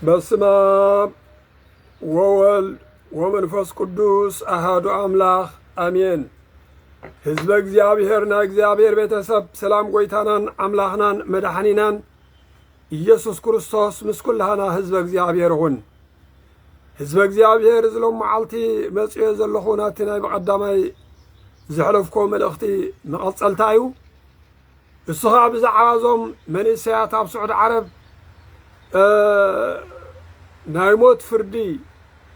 በስመ አብ ወወልድ ወመንፈስ ቅዱስ አሃዱ አምላኽ አሜን። ህዝበ እግዚኣብሔር፣ ናይ እግዚኣብሔር ቤተሰብ፣ ሰላም ጎይታናን ኣምላኽናን መድሓኒናን ኢየሱስ ክርስቶስ ምስ ኩላህና ህዝበ እግዚኣብሔር ይኹን። ህዝበ እግዚኣብሔር፣ እዚ ሎም መዓልቲ መጽዮ ዘለኹ ናቲ ናይ ብቐዳማይ ዘሕለፍኮ መልእኽቲ መቐጸልታ እዩ። እሱ ኸኣ ብዛዕባ እዞም መንእሰያት ኣብ ስዑድ ዓረብ፣ እ፣ ናይ ሞት ፍርዲ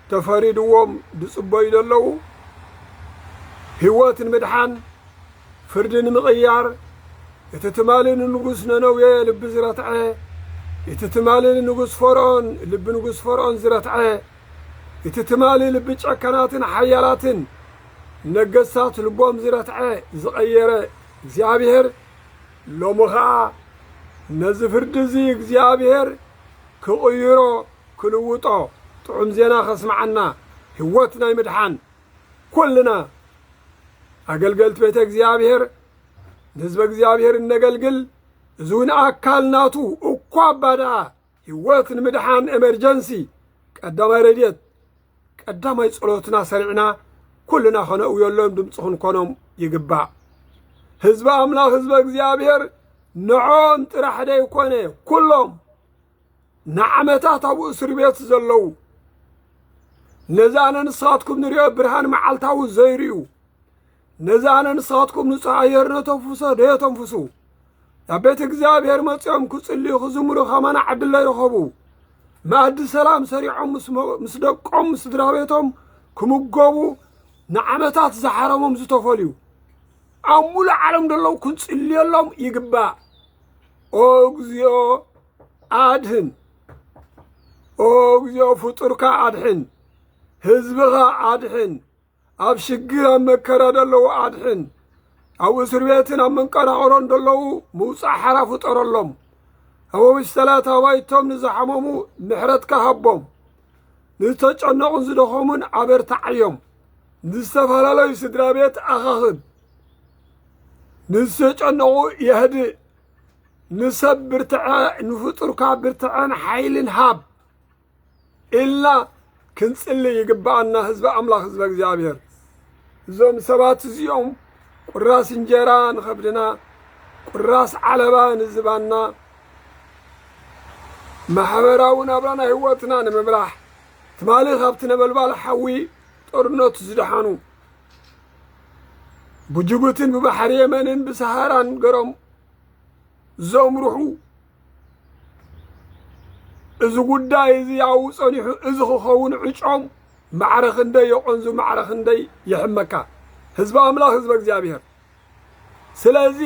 ተፈሪድዎም ዝጽበዩ ዘለዉ፣ ህይወት ንምድሓን፣ ፍርዲ ንምቕያር፣ እቲ ትማሊ ንንጉስ ነነዌ ልቢ ዝረትዐ፣ እቲ ትማሊ ንንጉስ ፈርኦን፣ ልቢ ንጉስ ፈርኦን ዝረትዐ፣ እቲ ትማሊ ልቢ ጨካናትን ሓያላትን ነገስታት ልቦም ዝረትዐ፣ ዝቐየረ እግዚኣብሔር፣ ሎሚ ኸኣ ነዚ ፍርዲ እዚ እግዚኣብሔር ክቕይሮ፣ ክልውጦ፣ ጥዑም ዜና ከስምዓና፣ ህይወት ናይ ምድሓን፣ ኩልና ኣገልገልቲ ቤተ እግዚኣብሔር፣ ንህዝበ እግዚኣብሔር እነገልግል፣ እዚ እውን ኣካል ናቱ እኳ እባ ደኣ ህይወት ንምድሓን ኤመርጀንሲ ቀዳማይ ረድኤት፣ ቀዳማይ ጸሎትና ሰሪዕና ኩልና ከነእውየሎም ድምፂ ክንኮኖም ይግባእ። ህዝቢ ኣምላኽ፣ ህዝበ እግዚኣብሔር ንዖም ጥራሕ ደይኮነ፣ ኩሎም ንዓመታት ኣብ እስር ቤት ዘለዉ፣ ነዚ ኣነ ንስኻትኩም ንሪኦ ብርሃን መዓልታዊ ዘይርእዩ፣ ነዚ ኣነ ንስኻትኩም ንጹህ ኣየር ነተንፍሶ ደየተንፍሱ፣ ናብ ቤት እግዚኣብሔር መጺኦም ክጽልዩ ክዝምሩ ከማና ዕድል ደይረኸቡ፣ መኣዲ ሰላም ሰሪዖም ምስ መ-፣ ምስ ደቆም ምስ ስድራ ቤቶም ክምገቡ ንዓመታት ዝሓረሞም ዝተፈልዩ፣ ኣብ ሙሉእ ዓለም ዘለዉ ክንጽልየሎም ይግባእ። ኦ እግዚኣብሔር ኣድሕን፣ ኦ እግዚኣብሔር ፍጡርካ ኣድሕን፣ ህዝብኻ ኣድሕን፣ ኣብ ሽግር ኣብ መከራ ዘለዉ ኣድሕን፣ ኣብ እስር ቤትን ኣብ መንቀራቕሮን ዘለዉ ምውጻእ ሓራ ፍጠረሎም። ኣብ ውሽተላት ኣባይቶም ንዝሓመሙ ምሕረትካ ሃቦም። ንዝተጨነቑን ዝደኸሙን ኣበርትዓዮም። ንዝተፈላለዩ ስድራ ቤት ኣኻኽብ። ንዝተጨነቑ የህድእ። ንሰብ ብርትዐ፣ ንፍጡርካ ብርትዐን ሓይልን ሃብ ኢልና ክንጽሊ ይግብኣና፣ ህዝቢ ኣምላኽ፣ ህዝቢ እግዚኣብሔር። እዞም ሰባት እዚኦም ቁራስ እንጀራ ንኸብድና፣ ቁራስ ዓለባ ንዝባና፣ ማሕበራዊ ናብራና ህይወትና ንምምራሕ፣ ትማሊ ካብቲ ነበልባል ሓዊ ጦርነቱ ዝደሓኑ፣ ብጅቡትን ብባሕሪ የመንን ብሰሃራን ገሮም ዘምርሑ፣ እዚ ጉዳይ እዚ ኣብኡ ጸኒሑ፣ እዚ ክኸውን ዕጫኦም ማዕረ ክንደይ የቆንዙ፣ ማዕረ ክንደይ የሕመካ። ህዝቢ ኣምላኽ፣ ህዝቢ እግዚኣብሔር። ስለዚ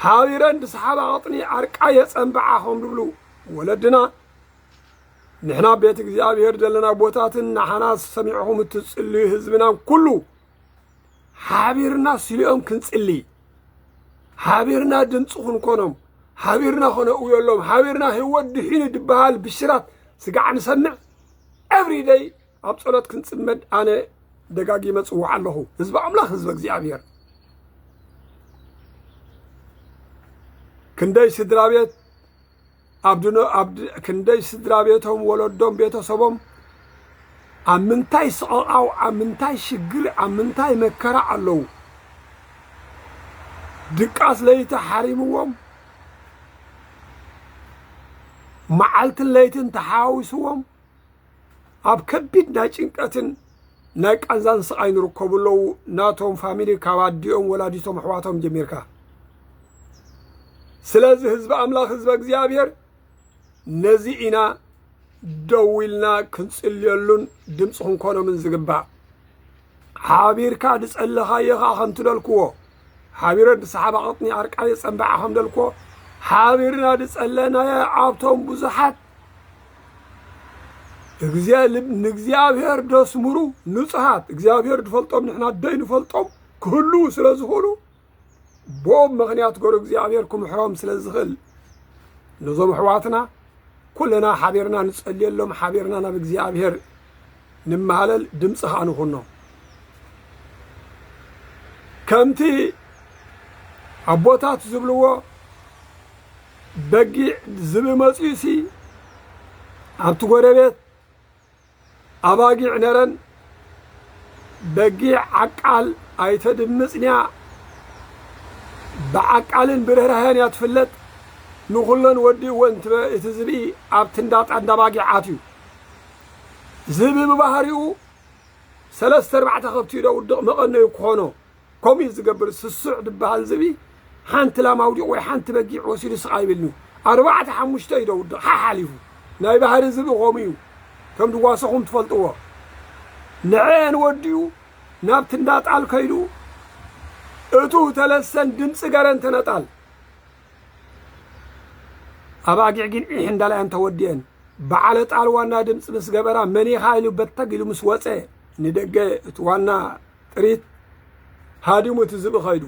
ሓቢረን ዝሰሓባ ቅጥኒ ኣርቃ የጸንብዓ፣ ከም ዝብሉ ወለድና፣ ንሕና ቤት እግዚኣብሔር ዘለና ቦታትን ንሓና ሰሚዕኹም እትጽልዩ ህዝብናን ኩሉ ሓቢርና ስሊኦም ክንጽሊ፣ ሓቢርና ድምፂ ክንኮኖም፣ ሓቢርና ከነእውየሎም፣ ሓቢርና ህይወት ድሒኑ ዝበሃል ብሽራት ስጋዕ ንሰምዕ። ኤቭሪደይ ኣብ ጸሎት ክንጽመድ ኣነ ደጋጊመ ጽውዕ ኣለኹ። ህዝቢ ኣምላኽ፣ ህዝቢ እግዚኣብሔር። ክንደይ ስድራ ቤት ኣብ ድኖ-፣ ኣብ ድ-፣ ክንደይ ስድራ ቤቶም፣ ወለዶም፣ ቤተሰቦም ኣብ ምንታይ ስቐቓው፣ ኣብ ምንታይ ሽግር፣ ኣብ ምንታይ መከራ ኣለዉ። ድቃስ ለይቲ ሓሪምዎም፣ መዓልትን ለይትን ተሓዋዊስዎም፣ ኣብ ከቢድ ናይ ጭንቀትን ናይ ቃንዛን ስቓይ ንርከቡ ኣለዉ። ናቶም ፋሚሊ ካብ ኣዲኦም፣ ወላዲቶም፣ ኣሕዋቶም ጀሚርካ። ስለዚ ህዝቢ ኣምላኽ፣ ህዝቢ እግዚኣብሔር፣ ነዚ ኢና ደው ኢልና ክንጽልየሉን ድምፂ ክንኮኖምን ዝግባእ። ሓቢርካ ዝጸለኻዮ ኸኣ ከምቲ ደልክዎ፣ ሓቢረ ዝሰሓባ ቅጥኒ ኣርቃ የጸንብዓ ከም ደልክዎ፣ ሓቢርና ዝጸለናዮ ኣብቶም ብዙሓት እግዚኣብ-፣ ንእግዚኣብሔር ደስምሩ ንጹሃት፣ እግዚኣብሔር ዝፈልጦም ንሕና ደይንፈልጦም ክህልዉ ስለ ዝኽእሉ፣ ብኦም ምኽንያት ገሩ እግዚኣብሔር ክምሕሮም ስለ ዝኽእል፣ ነዞም ኣሕዋትና ኩልና ሓቢርና ንጸልየሎም፣ ሓቢርና ናብ እግዚኣብሔር ንመሃለል፣ ድምጺ ኸኣ ንኹኖም። ከምቲ ኣቦታት ዝብልዎ፣ በጊዕ ዝብኢ መጺኡሲ ኣብቲ ጎረቤት ኣባጊዕ ነረን። በጊዕ ዓቃል ኣይተድምጽንያ፣ ብዓቃልን ብርህራሄን እያ ትፍለጥ። ንኹለን ወዲእወን ትበ-፣ እቲ ዝብኢ ኣብቲ እንዳጣ እንዳባጊዕ ኣትዩ። ዝብኢ ብባህሪኡ ሰለስተ ኣርባዕተ ከብቲ እዩ ደውድቕ መቐነዩ ክኾኖ። ከምኡ እዩ ዝገብር። ስሱዕ ዝበሃል ዝብኢ ሓንቲ ላም ኣውዲቑ ወይ ሓንቲ በጊዕ ወሲዱ ስቕ ኣይብልን እዩ። ኣርባዕተ ሓሙሽተ እዩ ደውድቕ ሓሓሊፉ። ናይ ባህሪ ዝብኢ ከምኡ እዩ። ከም ድዋሰኹም ትፈልጥዎ። ንዐአን ወዲኡ ናብቲ እንዳጣል ከይዱ እቱ ተለሰን ድምፂ ገረን ተነጣል። ኣባጊዕ ግን ዒሕ እንዳለያን ተወዲአን። በዓለ ጣል ዋና ድምፂ ምስ ገበራ መን ኢኻ ኢሉ በተግ ኢሉ ምስ ወፀ ንደገ እቲ ዋና ጥሪት ሃዲሙ እቲ ዝብኢ ኸይዱ።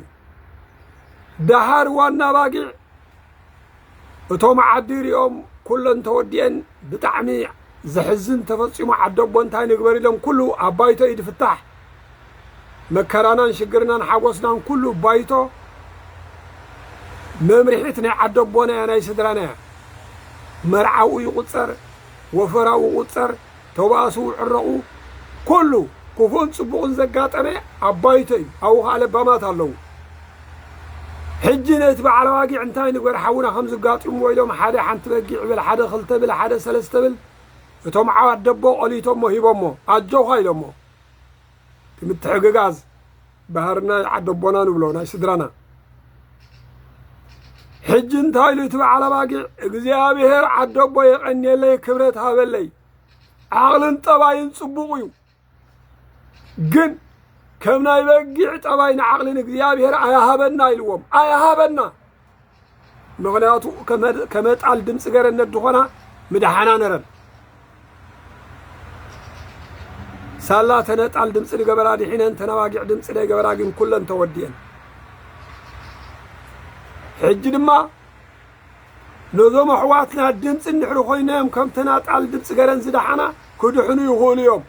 ደሃር ዋና ኣባጊዕ እቶም ዓዲ ሪኦም ኩለን ተወዲአን ብጣዕሚ ዘሕዝን ተፈፂሙ ዓደቦ እንታይ ንግበር ኢሎም ኩሉ ኣብ ባይቶ እዩ ድፍታሕ። መከራናን ሽግርናን ሓጎስናን ኩሉ ባይቶ መምርሒት ናይ ዓደቦና እያ ናይ ስድራና እያ። መርዓኡ ይቑፀር፣ ወፈራኡ ይቑፀር፣ ተባእስኡ ዕረቑ፣ ኩሉ ክፉእን ጽቡቕን ዘጋጠመ ኣብ ባይቶ እዩ። ኣብኡ ኸኣ ለባማት ኣለዉ። ሕጂ ነቲ በዓል ኣባጊዕ እንታይ ንግበር ሓውና ከም ዝጋጥምዎ ኢሎም ሓደ ሓንቲ በጊዕ ብል፣ ሓደ ክልተ ብል፣ ሓደ ሰለስተ ብል፣ እቶም ዓዋት ደቦ ቆሊቶሞ ሂቦሞ፣ ኣጆኻ ኢሎሞ። እቲ ምትሕግጋዝ ባህርና ዓደቦና ንብሎ ናይ ስድራና። ሕጂ እንታይ ኢሉ እቲ በዓል ኣባጊዕ፣ እግዚኣብሔር ዓደቦ የቐንየለይ፣ ክብረት ሃበለይ። ዓቕልን ጠባይን ጽቡቕ እዩ። ግን ከም ናይ በጊዕ ጠባይ ንዓቕልን እግዚኣብሔር ኣይሃበና ኢልዎም። ኣይሃበና። ምኽንያቱ ከመ-፣ ከመጣል ድምፂ ገረን ነድኾና ምድሓና ነረን። ሳላ ተነጣል ድምፂ ንገበራ ድሒነን፣ ተናባጊዕ ድምፂ ናይ ገበራ ግን ኩለን ተወዲአን። ሕጂ ድማ ነዞም ኣሕዋትና ድምፂ እንድሕሪ ኮይናዮም ከም ተናጣል ድምፂ ገረን ዝደሓና ክድሕኑ ይኽእሉ እዮም።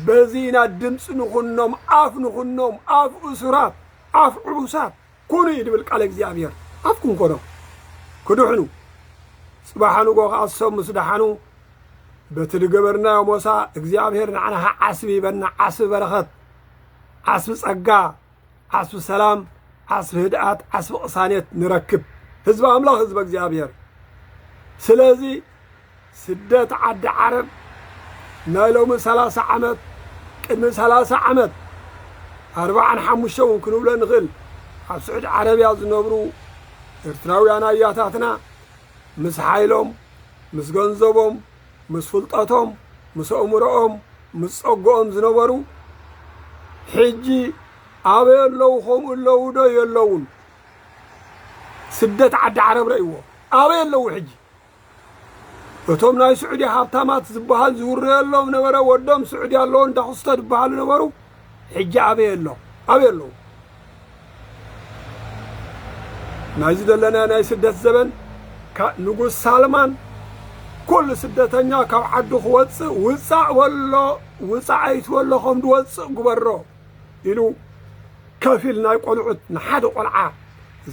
በዚ ኢና ድምፂ ንኹኖም፣ ኣፍ ንኹኖም፣ ኣፍ እሱራት፣ ኣፍ ዕቡሳት ኩኑ እዩ ድብል ቃል እግዚኣብሔር። ኣፍ ክንኮኖም ክድሕኑ። ጽባሕ ንጎ ከኣ እሶም ምስ ደሓኑ በቲ ዝገበርናዮ ሞሳ እግዚኣብሔር ንዓና ኸዓ ዓስቢ ይበና፣ ዓስቢ በረኸት፣ ዓስቢ ጸጋ፣ ዓስቢ ሰላም፣ ዓስቢ ህድኣት፣ ዓስቢ ቅሳኔት ንረክብ። ህዝቢ ኣምላኽ፣ ህዝቢ እግዚኣብሔር። ስለዚ ስደት ዓዲ ዓረብ ናይ ሎሚ ሰላሳ ዓመት፣ ቅድሚ ሰላሳ ዓመት፣ ኣርብዓን ሓሙሽተ እውን ክንብሎ ንኽእል፣ ኣብ ስዑዲ ዓረብያ ዝነብሩ ኤርትራውያን ኣያታትና ምስ ሓይሎም፣ ምስ ገንዘቦም፣ ምስ ፍልጠቶም፣ ምስ ኣእምሮኦም፣ ምስ ጸግኦም ዝነበሩ፣ ሕጂ ኣበይ ኣለዉ? ከምኡ ኣለዉ ዶ የለዉን? ስደት ዓዲ ዓረብ ረእይዎ። ኣበይ ኣለዉ ሕጂ? እቶም ናይ ስዑዲ ሃብታማት ዝበሃል ዝውረየሎም ነበረ፣ ወዶም ስዑዲ ኣለዎ፣ እንዳኽስቶ ዝበሃሉ ነበሩ። ሕጂ ኣበይ ኣሎ? ኣበይ ኣለዉ? ናይዚ ዘለና ናይ ስደት ዘበን ካ-፣ ንጉስ ሳልማን ኩሉ ስደተኛ ካብ ዓዱ ክወፅእ ውፃእ በሎ፣ ውፃእ ኣይትበሎ፣ ከም ድወፅእ ግበሮ ኢሉ ከፊል ናይ ቆልዑት ንሓደ ቆልዓ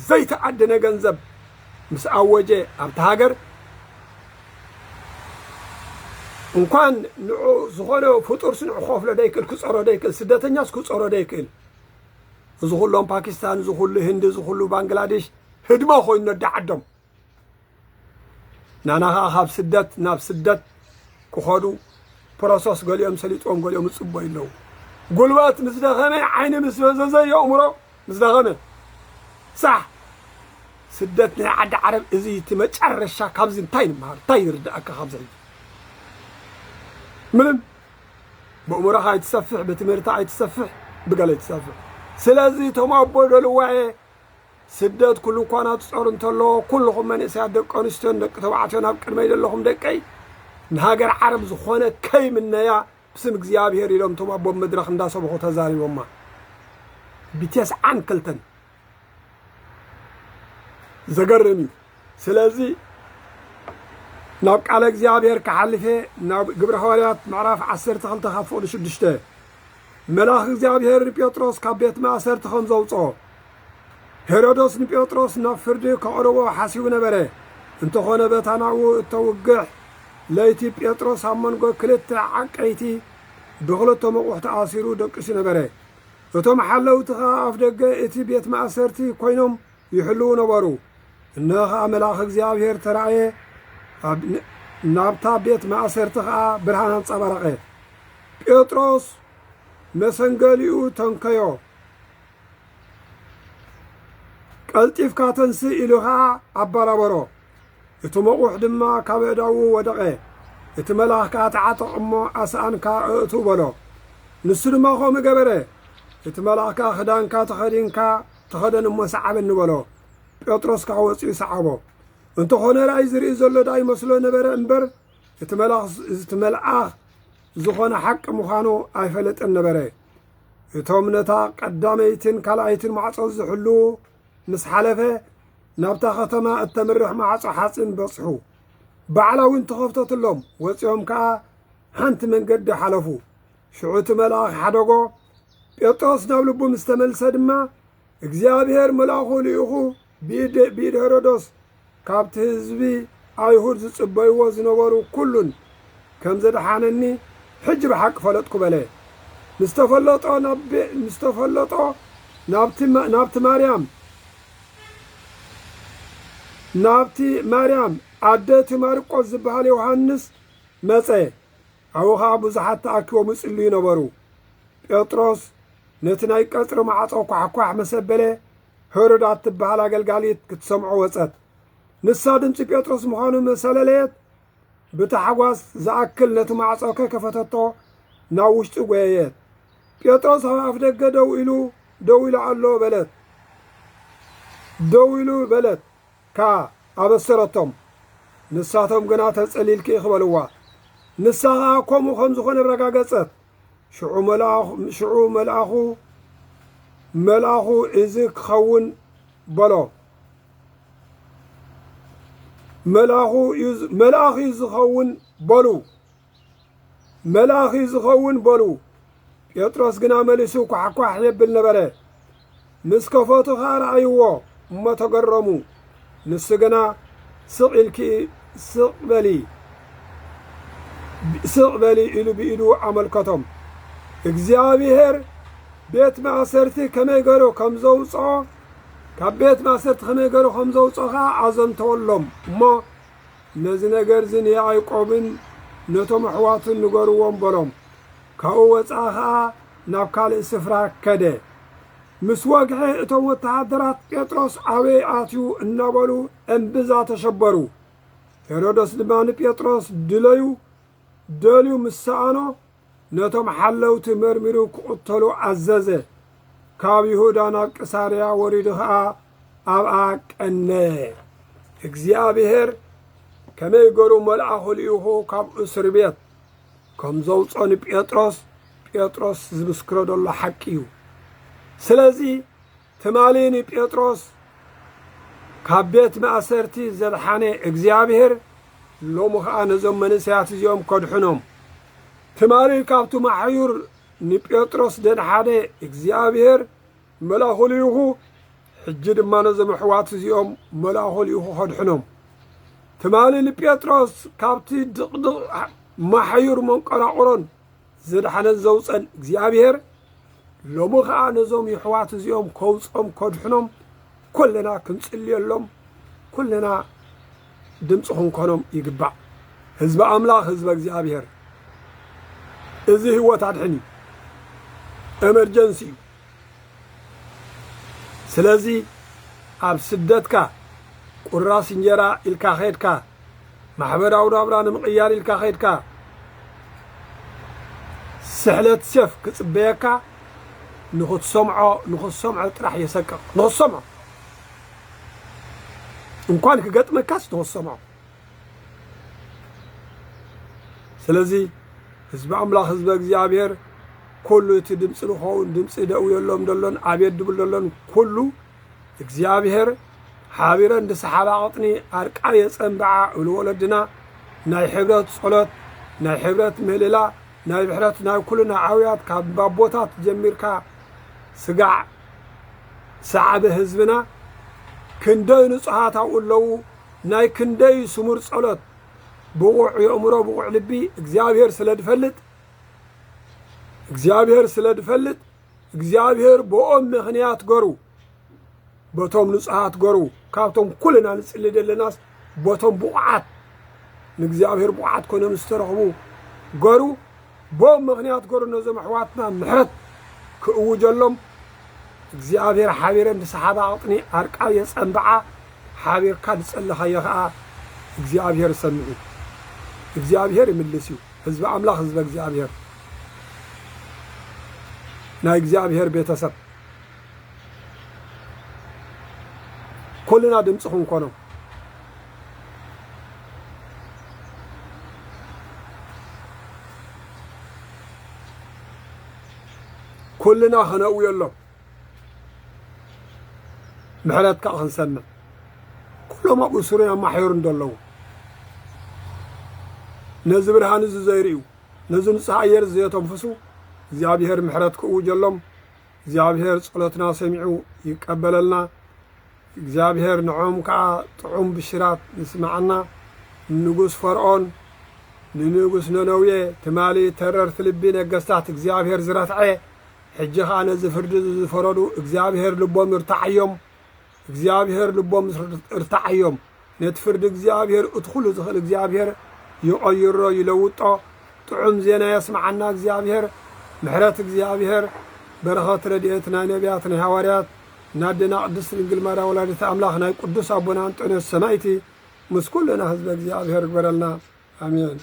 ዘይተኣደነ ገንዘብ ምስ ኣወጀ ኣብቲ ሃገር እንኳን ንዑ ዝኾነ ፍጡርስ ንዑ ክኸፍሎ ደይክእል፣ ክፀሮ ደይክእል፣ ስደተኛስ ክፀሮ ደይክእል። እዚ ኩሎም ፓኪስታን፣ እዚ ኩሉ ህንዲ፣ እዚ ኩሉ ባንግላዴሽ ህድሞ ኮይኑ ነዳ ዓዶም። ናና ኸዓ ካብ ስደት ናብ ስደት ክኸዱ ፕሮሰስ ገሊኦም ሰሊጥዎም ገሊኦም ይጽበዩ ኣለዉ። ጉልበት ምስ ደኸመ፣ ዓይኒ ምስ ፈዘዘ፣ የእምሮ ምስ ደኸመ። ሳሕ! ስደት ናይ ዓዲ ዓረብ እዚ እቲ መጨረሻ። ካብዚ እንታይ ንምሃር? እንታይ ይርድኣካ ካብዚ ሕጂ? ምንም። ብእምሮኻ ኣይትሰፍሕ፣ ብትምህርቲ ኣይትሰፍሕ፣ ብገለ ኣይትሰፍሕ። ስለዚ እቶም ኣቦ ደልዋየ ስደት ኩሉ እኳ ናትጾር እንተሎ፣ ኩልኹም መንእሰያት ደቂ ኣንስትዮን ደቂ ተባዕትዮን ኣብ ቅድመይ ዘለኹም ደቀይ፣ ንሃገር ዓረብ ዝኾነ ከይምነያ ብስም እግዚኣብሔር ኢሎም እቶም ኣቦ መድረኽ እንዳሰበኹ ተዛሪቦማ። ብቴስዓን ክልተን። ዘገርም እዩ። ስለዚ ናብ ቃለ እግዚኣብሔር ክሓልፍ እየ፣ ናብ ግብረ ሃዋርያት ምዕራፍ ዓሰርተ ክልተ ካብ ፍቕዲ ሽዱሽተ። መልኣኽ እግዚኣብሔር ንጴጥሮስ ካብ ቤት ማእሰርቲ ከም ዘውፅኦ፣ ሄሮዶስ ንጴጥሮስ ናብ ፍርዲ ከቕርቦ ሓሲቡ ነበረ። እንተኾነ በታ ናብኡ እተውግሕ ለይቲ ጴጥሮስ ኣብ መንጎ ክልተ ዓቀይቲ ብኽልተ መቑሕ ተኣሲሩ ደቂሱ ነበረ። እቶም ሓለውቲ ኸኣ ኣፍ ደገ እቲ ቤት ማእሰርቲ ኮይኖም ይሕልዉ ነበሩ። እንሆ ኸኣ መልኣኽ እግዚኣብሔር ተራእየ፣ ኣብ ን-፣ ናብታ ቤት ማእሰርቲ ኸኣ ብርሃን ኣንጸባረቐ። ጴጥሮስ መሰንገሊኡ ተንከዮ። ቀልጢፍካ ተንስእ ኢሉ ኸኣ ኣባራበሮ። እቲ መቑሕ ድማ ካብ ኣእዳዉ ወደቐ። እቲ መልኣኽ ከኣ ተዓጠቕ እሞ ኣስኣንካ ኣእቱ በሎ። ንሱ ድማ ከምኡ ገበረ። እቲ መልኣኽ ከኣ ክዳንካ ተኸዲንካ ተኸደን እሞ ሰዓበኒ በሎ። ጴጥሮስ ከኣ ወጺኡ ሰዓቦ። እንተኾነ ራእይ ዝርኢ ዘሎ ደኣ ይመስሎ ነበረ እምበር፣ እቲ መልኣኽ፣ እቲ መልኣኽ ዝኾነ ሓቂ ምዃኑ ኣይፈለጠን ነበረ። እቶም ነታ ቀዳመይትን ካልኣይትን ማዕጾ ዝሕልዉ ምስ ሓለፈ፣ ናብታ ከተማ እተምርሕ ማዕጾ ሓጺን በጽሑ። ባዕላ እውን ተኸፍተትሎም፣ ወጺኦም ከኣ ሓንቲ መንገዲ ሓለፉ። ሽዑ እቲ መልኣኽ ሓደጎ። ጴጥሮስ ናብ ልቡ ምስ ተመልሰ ድማ፣ እግዚኣብሔር መልኣኹ ልኢኹ ብኢድ፣ ብኢድ ሄሮዶስ ካብቲ ህዝቢ ኣይሁድ ዝጽበይዎ ዝነበሩ ኩሉን ከም ዘድሓነኒ ሕጂ ብሓቂ ፈለጥኩ በለ። ምስ ተፈለጦ ናብ ቤ-፣ ምስ ተፈለጦ ናብቲ ማ-፣ ናብቲ ማርያም፣ ናብቲ ማርያም ኣደ እቲ ማርቆስ ዝበሃል ዮሃንስ መጸ። ኣብኡ ኸኣ ብዙሓት ተኣኪቦም ይጽልዩ ነበሩ። ጴጥሮስ ነቲ ናይ ቀጽሪ ማዕጾ ኳሕኳሕ ምስ ኣበለ፣ ሄሮዳ እትበሃል ኣገልጋሊት ክትሰምዖ ወጸት። ንሳ ድምጺ ጴጥሮስ ምዃኑ ምስ ኣለለየት፣ ብታሕጓስ ዝኣክል ነቲ ማዕጾ ከይከፈተቶ ናብ ውሽጢ ጐየየት። ጴጥሮስ ኣብ ኣፍ ደገ ደው ኢሉ፣ ደው ኢሉ ኣሎ በለት። ደው ኢሉ በለት። ከኣ ኣበሰረቶም። ንሳቶም ግና ተጸሊልኪ ኢኺ በልዋ። ንሳ ኸኣ ከምኡ ከም ዝኾነ ኣረጋገጸት። ሽዑ መልኣኹ፣ ሽዑ መልኣኹ፣ መልኣኹ እዚ ክኸውን በሎ። መልኣኹ እዩ ዝ-፣ መልኣኽ እዩ ዝኸውን በሉ። መልኣኽ እዩ ዝኸውን በሉ። ጴጥሮስ ግና መሊሱ ኳሕኳሕ የብል ነበረ። ምስ ከፈቱ ኸኣ ረኣይዎ እሞ ተገረሙ። ንሱ ግና ስቕ ኢልኪ ስቕ በሊ፣ ስቕ በሊ ኢሉ ብኢዱ ኣመልከቶም። እግዚኣብሔር ቤት ማእሰርቲ ከመይ ገይሩ ከም ዘውፅኦ፣ ካብ ቤት ማእሰርቲ ከመይ ገይሩ ከም ዘውፅኦ ኸኣ ኣዘንተወሎም እሞ፣ ነዚ ነገር እዚ ንያዕቆብን ነቶም ኣሕዋቱን ንገርዎም በሎም። ካብኡ ወፅኣ ኸኣ ናብ ካልእ ስፍራ ከደ። ምስ ወግሐ እቶም ወተሃደራት ጴጥሮስ ኣበይ ኣትዩ እናበሉ እምብዛ ተሸበሩ። ሄሮዶስ ድማ ንጴጥሮስ ድለዩ ደልዩ ምስ ሰኣኖ፣ ነቶም ሓለውቲ መርሚሩ ክቕተሉ ኣዘዘ። ካብ ይሁዳ ናብ ቅሳርያ ወሪዱ ኸኣ ኣብኣ ቀነየ። እግዚኣብሔር ከመይ ገሩ መልኣኹ ልኢኹ ካብ እስር ቤት ከም ዘውጾ ንጴጥሮስ፣ ጴጥሮስ ዝምስክሮ ዘሎ ሓቂ እዩ። ስለዚ ትማሊ ንጴጥሮስ ካብ ቤት ማእሰርቲ ዘድሓነ እግዚኣብሔር፣ ሎሚ ኸኣ ነዞም መንእሰያት እዚኦም ከድሕኖም። ትማሊ ካብቲ ማሕዩር ንጴጥሮስ ደድሓነ እግዚኣብሔር መልኣኹ ልኢኹ፣ ሕጂ ድማ ነዞም ኣሕዋት እዚኦም መልኣኹ ልኢኹ ከድሕኖም። ትማሊ ንጴጥሮስ ካብቲ ድቕድቕ ማሕዩር መንቀራቕሮን ዘድሓነን ዘውፀን እግዚኣብሔር፣ ሎሚ ኸዓ ነዞም የሕዋት እዚኦም ከውፅኦም ከድሕኖም ኩልና ክንፅልየሎም፣ ኩልና ድምፂ ክንኮኖም ይግባእ። ህዝቢ ኣምላኽ፣ ህዝቢ እግዚኣብሔር፣ እዚ ህይወት ኣድሕን እዩ። ኤመርጀንሲ እዩ። ስለዚ ኣብ ስደትካ ቁራስ እንጀራ ኢልካ ኸድካ፣ ማሕበራዊ ናብራ ንምቕያር ኢልካ ኸድካ፣ ስሕለት ሴፍ ክጽበየካ፣ ንኽትሰምዖ፣ ንኽትሰምዖ ጥራሕ የሰቅቕ። ንኽትሰምዖ። እንኳን ክገጥመካስ ንኽትሰምዖ። ስለዚ ህዝቢ ኣምላኽ፣ ህዝቢ እግዚኣብሔር፣ ኩሉ እቲ ድምፂ ንኸውን፣ ድምፂ ደው የሎም ደሎን፣ ኣቤት ድብል ደሎን፣ ኩሉ እግዚኣብሔር ሓቢረን ዝሰሓባ ቐጥኒ ኣርቃ የጸንብዓ እብሉ ወለድና። ናይ ሕብረት ጸሎት፣ ናይ ሕብረት ምህልላ፣ ናይ ብሕረት ናይ ኩልና ኣውያት ካብ ኣቦታት ጀሚርካ ስጋዕ ሰዓበ ህዝብና ክንደይ ንጹሃት ኣብኡ ኣለዉ። ናይ ክንደይ ስሙር ጸሎት፣ ብቑዕ የእምሮ፣ ብቑዕ ልቢ እግዚኣብሔር ስለ ድፈልጥ፣ እግዚኣብሔር ስለ ድፈልጥ፣ እግዚኣብሔር ብኦም ምኽንያት ገሩ፣ በቶም ንጹሃት ገሩ፣ ካብቶም ኩልና ንጽሊ ዘለናስ፣ በቶም ብቑዓት፣ ንእግዚኣብሔር ብቑዓት ኮይኖም ዝተረኽቡ ገሩ፣ ብኦም ምኽንያት ገሩ ነዞም ኣሕዋትና ምሕረት ክእውጀሎም፣ እግዚኣብሔር ሓቢረ ንሰሓባ ኣቕጥኒ ኣርቃ የጸንብዓ፣ ሓቢርካ ዝጸለኻዮ ኸኣ እግዚኣብሔር ይሰምዕ እዩ። እግዚኣብሔር ይምልስ እዩ። ህዝቢ ኣምላኽ፣ ህዝበ እግዚኣብሔር፣ ናይ እግዚኣብሔር ቤተሰብ፣ ኩልና ድምፂ ክንኮኖ፣ ኩልና ክነእውየሎም፣ ምሕረት ከዓ ክንሰምዕ። ኩሎም ኣብ እሱርን ኣብ ማሕዮርን ዘለዉ፣ ነዚ ብርሃን እዚ ዘይርእዩ፣ ነዚ ንጹህ ኣየር እዚ ዘየተንፍሱ፣ እግዚኣብሔር ምሕረት ክእውጀሎም፣ እግዚኣብሔር ጸሎትና ሰሚዑ ይቀበለልና። እግዚኣብሔር ንዖም ከኣ ጥዑም ብሽራት ይስምዓና። ንንጉስ ፈርዖን፣ ንንጉስ ነነዌ፣ ትማሊ ተረርቲ ልቢ ነገስታት እግዚኣብሔር ዝረትዐ፣ ሕጂ ኸኣ ነዚ ፍርዲ እዚ ዝፈረዱ እግዚኣብሔር ልቦም ይርትዓዮም። እግዚኣብሔር ልቦም ይርትዓዮም። ነቲ ፍርዲ እግዚኣብሔር፣ እቲ ኩሉ ዝኽእል እግዚኣብሔር ይቐይሮ፣ ይለውጦ። ጥዑም ዜና የስምዓና እግዚኣብሔር። ምሕረት እግዚኣብሔር፣ በረኸት ረድኤት ናይ ነቢያት፣ ናይ ሃዋርያት፣ ናይ ኣዴና ቅድስት ድንግል ማርያም ወላዲተ ኣምላኽ፣ ናይ ቅዱስ ኣቦና እንጦንዮስ ሰማይቲ ምስ ኩልና ህዝበ እግዚኣብሔር ይግበረልና። ኣሜን።